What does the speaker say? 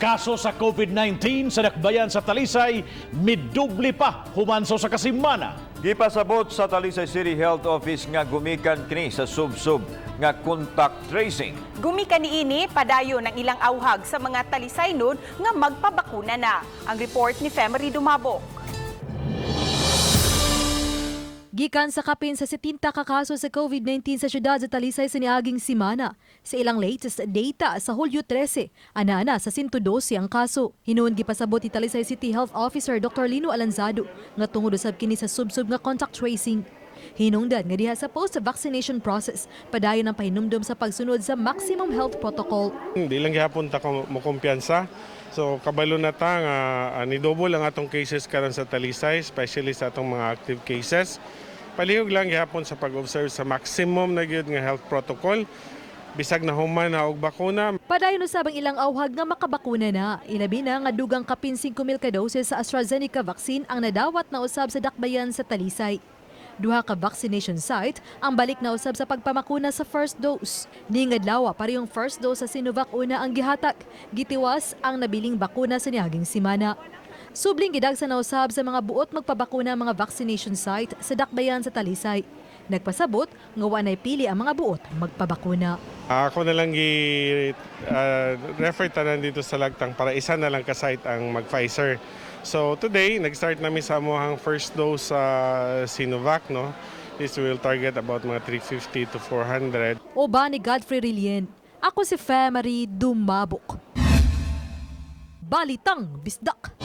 Kaso sa COVID-19 sa dakbayan sa Talisay, midubli pa human sa kasimana. Gipasabot sa Talisay City Health Office nga gumikan kini sa sub-sub nga contact tracing. Gumikan niini padayon ang ilang auhag sa mga Talisaynon nga magpabakuna na. Ang report ni Femery Dumabok. Gikan sa kapin sa 70 ka kaso sa COVID-19 sa syudad sa Talisay sa niaging simana. Sa ilang latest data sa Hulyo 13, ana-ana sa 112 ang kaso. Hinuon gipasabot ni Talisay City Health Officer Dr. Lino Alanzado nga tungod usab kini sa subsub nga contact tracing. Hinungdan nga diha sa post-vaccination process, padayon ang pahinumdom sa pagsunod sa maximum health protocol. Hindi lang gihapon ta mo kumpiyansa. So kabalo na ta nga ni-double ang atong cases karon sa Talisay, especially sa atong mga active cases. Palihog lang gihapon sa pag-observe sa maximum na gyud nga health protocol. Bisag na human na og bakuna, Padayon usab ang ilang auhag nga makabakuna na. Ilabi na nga dugang kapin 5,000 ka doses sa AstraZeneca vaccine ang nadawat na usab sa dakbayan sa Talisay. Duha ka vaccination site ang balik na usab sa pagpamakuna sa first dose. Ningadlawa parehong first dose sa Sinovac una ang gihatag. Gitiwas ang nabiling bakuna sa niaging simana. Subling gidagsa na usab sa mga buot magpabakuna ang mga vaccination site sa dakbayan sa Talisay. Nagpasabot nga wa nay pili ang mga buot magpabakuna. Ako na lang gi refer tanan dito sa Lagtang para isa na lang ka site ang mag-Pfizer. So today, nag-start nami sa amuhang first dose sa Sinovac, no. This will target about mga 350 to 400. Uban ni Godfrey Rilien. Ako si Femery Dumabok. Balitang Bisdak.